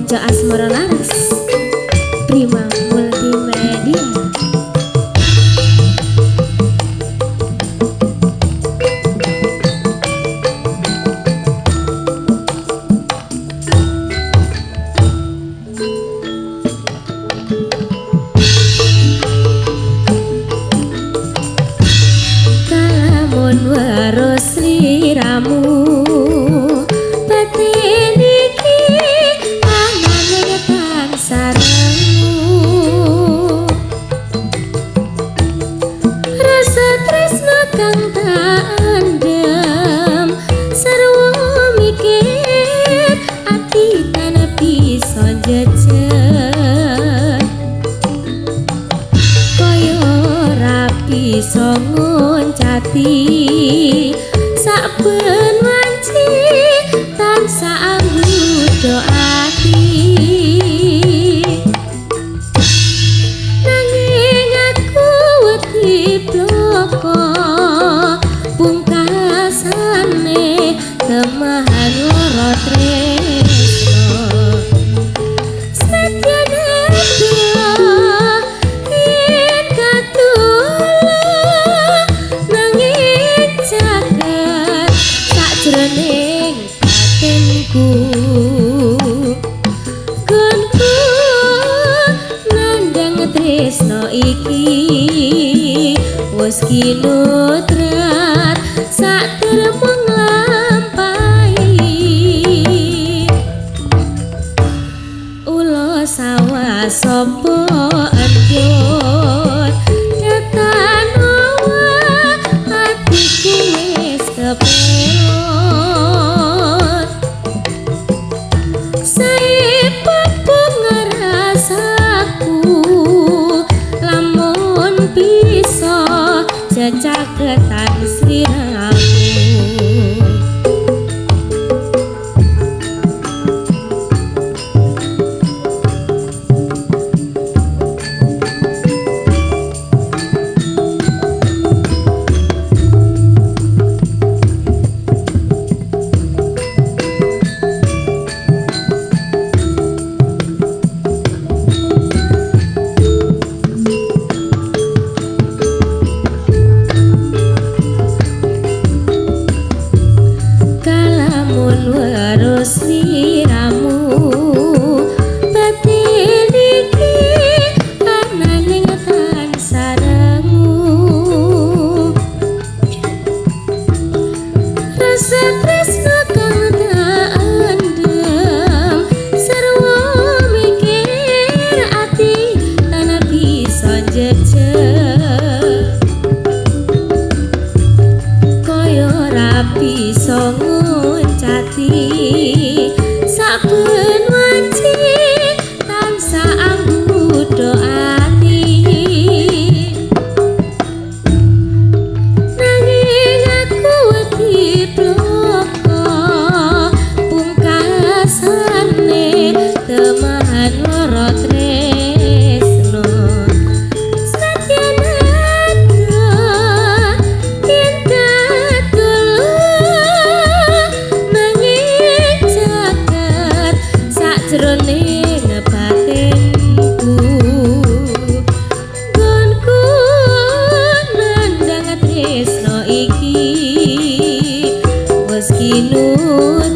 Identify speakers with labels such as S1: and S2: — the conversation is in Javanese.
S1: Tejo Asmoro Laras, Prima Multimedia. Kalamun weruh sliramu batin iki anane tansah rengu. Rasa tresno kang tak andem sarwa mikir ati tan bisa jejer kaya ora bisa ngoncati saben wanci tansah anggudo ati. Nanging aku wedi bloko pungkasane temahan lara tresno. Senadyan adoh yen katula nanging caket sakjroning batinku. Gonku nandhang tresno iki wis kinutrat sadermo nglampahi. Ula sawah sapa endut nyatane atiku wis kepelot. Saepapo ngrasaku lamun bisa jecaketan sliramu. Kalamun weruh sliramu batin iki ananing tansah rengu. Rasa tresno kang tak andem sarwa mikir ati tan bisa jejer kaya ora bisa ngoncati saben wanci tansah anggudo ati. Nanging aku wedi bloko pungkasane temahan lara tresno. Senadyan adoh yen katula nanging caket sakjroning batinku. Gonku nandhang tresno iki wis kinut